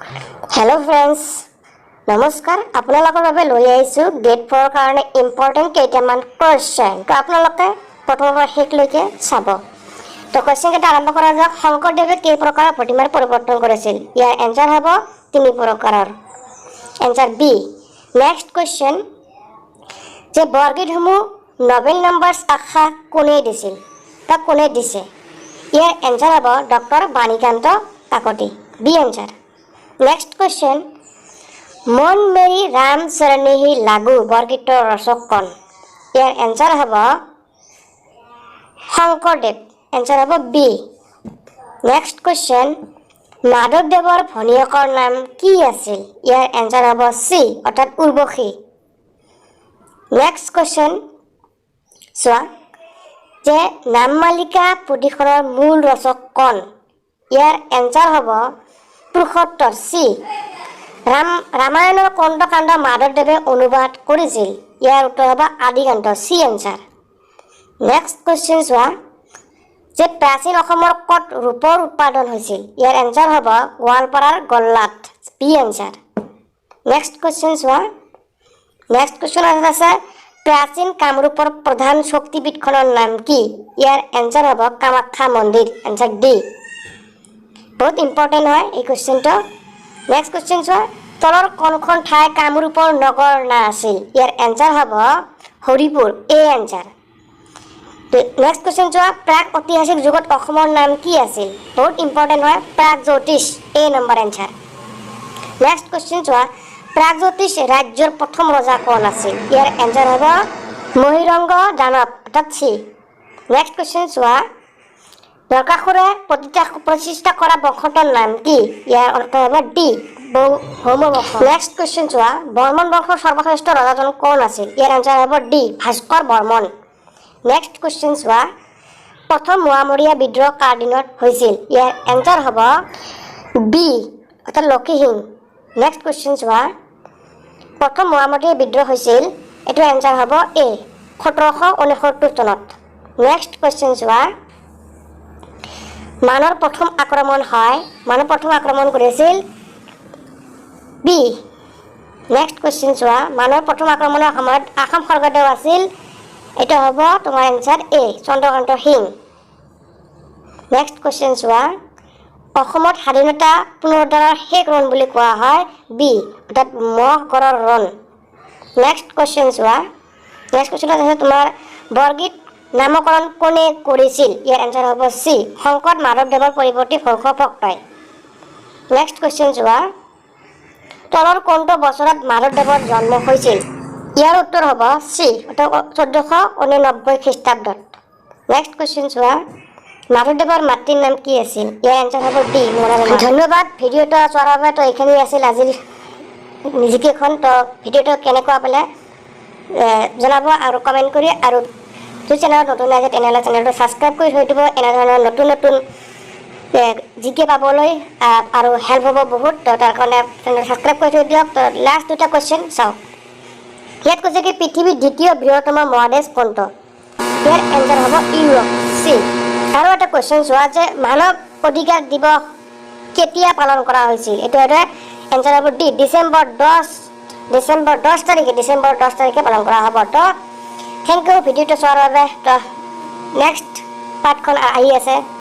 Hello' friends, নমস্কাৰ। আপোনালোকৰ বাবে লৈ আহিছোঁ গ্ৰেড 4ৰ কাৰণে ইম্পৰ্টেণ্ট কেইটামান কুৱেশ্যন। তো আপোনালোকে প্ৰথমৰ পৰা শেষলৈকে চাব। তো কুৱেশ্যন কেইটা আৰম্ভ কৰা যাওক। শংকৰদেৱে কেই প্ৰকাৰৰ প্ৰতিমাৰ পৰিৱৰ্তন কৰিছিল? ইয়াৰ এনচাৰ হ'ব তিনি প্ৰকাৰৰ, এনচাৰ বি। নেক্সট কুৱেশ্যন যে বৰগীতসমূহ নভেল নম্বৰ্ছ আখ্যা কোনে দিছিল বা কোনে দিছে? ইয়াৰ এনচাৰ হ'ব doctor Banikanta Kakati, B answer. Next question, মন মেৰি ৰাম চৰণেহি লাগু বৰগীতৰ ৰচক কোন? ইয়াৰ এনচাৰ হ'ব শংকৰদেৱ, এনচাৰ হ'ব বি। নেক্সট কুৱেশ্যন, মাধৱদেৱৰ ভনীয়েকৰ নাম কি আছিল? ইয়াৰ এনচাৰ হ'ব চি, অৰ্থাৎ উৰ্বশী। নেক্সট কুৱেশ্যন চোৱা যে নামমালিকা পুথিখনৰ মূল ৰচক কোন? ইয়াৰ এনচাৰ হ'ব পুৰুষোত্তৰ, চি। ৰামায়ণৰ কোনটো কাণ্ড মাধৱদেৱে অনুবাদ কৰিছিল? ইয়াৰ উত্তৰ হ'ব আদিকাণ্ড, চি এনচাৰ। নেক্সট কুৱেশ্যন চোৱা যে প্ৰাচীন অসমৰ ক'ত ৰূপৰ উৎপাদন হৈছিল? ইয়াৰ এনচাৰ হ'ব গোৱালপাৰাৰ গল্লাত, বি এনচাৰ। নেক্সট কুৱেশ্যন চোৱা। নেক্সট কুৱেশ্যন আছে, প্ৰাচীন কামৰূপৰ প্ৰধান শক্তিপীঠখনৰ নাম কি? ইয়াৰ এনচাৰ হ'ব কামাখ্যা মন্দিৰ, এনচাৰ ডি। বহুত ইম্পৰ্টেণ্ট হয় এই কুৱেশ্যনটো। নেক্সট কুৱেশ্যন চোৱা, তলৰ কোনখন ঠাই কামৰূপৰ নগৰ নাছিল? ইয়াৰ এনচাৰ হ'ব হৰিপুৰ, এ এনচাৰ। নেক্সট কুৱেশ্যন চোৱা, প্ৰাক ঐতিহাসিক যুগত অসমৰ নাম কি আছিল? বহুত ইম্পৰ্টেণ্ট হয়, Pragjyotish, A number answer. Next question চোৱা, প্ৰাগজ্যোতিষ ৰাজ্যৰ প্ৰথম ৰজা কোন আছিল? ইয়াৰ এনচাৰ হ'ব মহিৰংগ দানৱ, অৰ্থাৎ চি। নেক্সট কুৱেশ্যন চোৱা, নৰকাসুৰে প্ৰতিষ্ঠা কৰা বংশটোৰ নাম কি? ইয়াৰ অৰ্থ হ'ব ডি, ভৌম বংশ। নেক্সট কুৱেশ্যন চোৱা, বৰ্মন বংশৰ সৰ্বশ্ৰেষ্ঠ ৰজাজন কোন আছিল? ইয়াৰ এনচাৰ হ'ব D, Bhaskar Barman. Next question চোৱা, প্ৰথম মোৱামৰীয়া বিদ্ৰোহ কাৰ দিনত হৈছিল? ইয়াৰ এনচাৰ হ'ব বি, অৰ্থাৎ লক্ষীসিং। নেক্সট কুৱেশ্যন চোৱা, প্ৰথম মোৱামৰীয়া বিদ্ৰোহ হৈছিল, এইটো এনচাৰ হ'ব এ, 1769 চনত। নেক্সট কুৱেশ্যন চোৱা, মানৰ প্ৰথম আক্ৰমণ হয়, মানৰ প্ৰথম আক্ৰমণ কৰিছিল বি। নেক্সট কুৱেশ্যন চোৱা, মানৰ প্ৰথম আক্ৰমণৰ সময়ত আহোম স্বৰ্গদেউ আছিল, এইটো হ'ব তোমাৰ এনচাৰ এ, চন্দ্ৰকান্ত সিং। নেক্সট কুৱেশ্যন চোৱা, অসমত স্বাধীনতা পুনৰুদ্ধাৰৰ শেষ ৰণ বুলি কোৱা হয় বি, অৰ্থাৎ মহগড়ৰ ৰণ। নেক্সট কুৱেশ্যন চোৱা। নেক্সট কুৱেশ্যনত আছে তোমাৰ বৰগীত নামকৰণ কোনে কৰিছিল? ইয়াৰ এনচাৰ হ'ব চি, শংকৰ মাধৱদেৱৰ পৰিৱৰ্তী ভক্তই। নেক্সট কুৱেশ্যন চোৱা, তলৰ কোনটো বছৰত মাধৱদেৱৰ জন্ম হৈছিল? ইয়াৰ উত্তৰ হ'ব চি, অৰ্থাৎ 1489 খ্ৰীষ্টাব্দত। নেক্সট কুৱেশ্যন চোৱা, মাধৱদেৱৰ মাতৃৰ নাম কি আছিল? ইয়াৰ এনচাৰ হ'ব ডি, মনোৰমা। ধন্যবাদ ভিডিঅ'টো চোৱাৰ বাবে। তো এইখিনি আছিল আজিৰ জিকেখন। তো ভিডিঅ'টো কেনেকুৱা পালে জনাব আৰু কমেণ্ট কৰি। আৰু যদি চেনেলত নতুন আছে, তেনেহ'লে চেনেলটো ছাবস্ক্ৰাইব কৰি থৈ দিব, এনেধৰণৰ নতুন নতুন জিকে পাবলৈ আৰু হেল্প হ'ব বহুত। তো তাৰ কাৰণে চেনেলটো ছাবস্ক্ৰাইব কৰি থৈ দিয়ক। তো লাষ্ট দুটা কুৱেশ্যন চাওক। ইয়াত কৈছে কি পৃথিৱীৰ দ্বিতীয় বৃহত্তম মহাদেশ কোনটো? ইয়াৰ এনচাৰ হ'ব ইউৰোপ, চি। আৰু এটা কুৱেশ্যন চোৱা যে মানৱ অধিকাৰ দিৱস কেতিয়া পালন কৰা হৈছিল? এইটো এটা এনচাৰ হ'ব ডি, ডিচেম্বৰ 10 তাৰিখে, ডিচেম্বৰ 10 তাৰিখে পালন কৰা হ'ব। তো thank U ভিডিঅ'টো চোৱাৰ বাবে। তো নেক্সট পাৰ্টখন আহি আছে।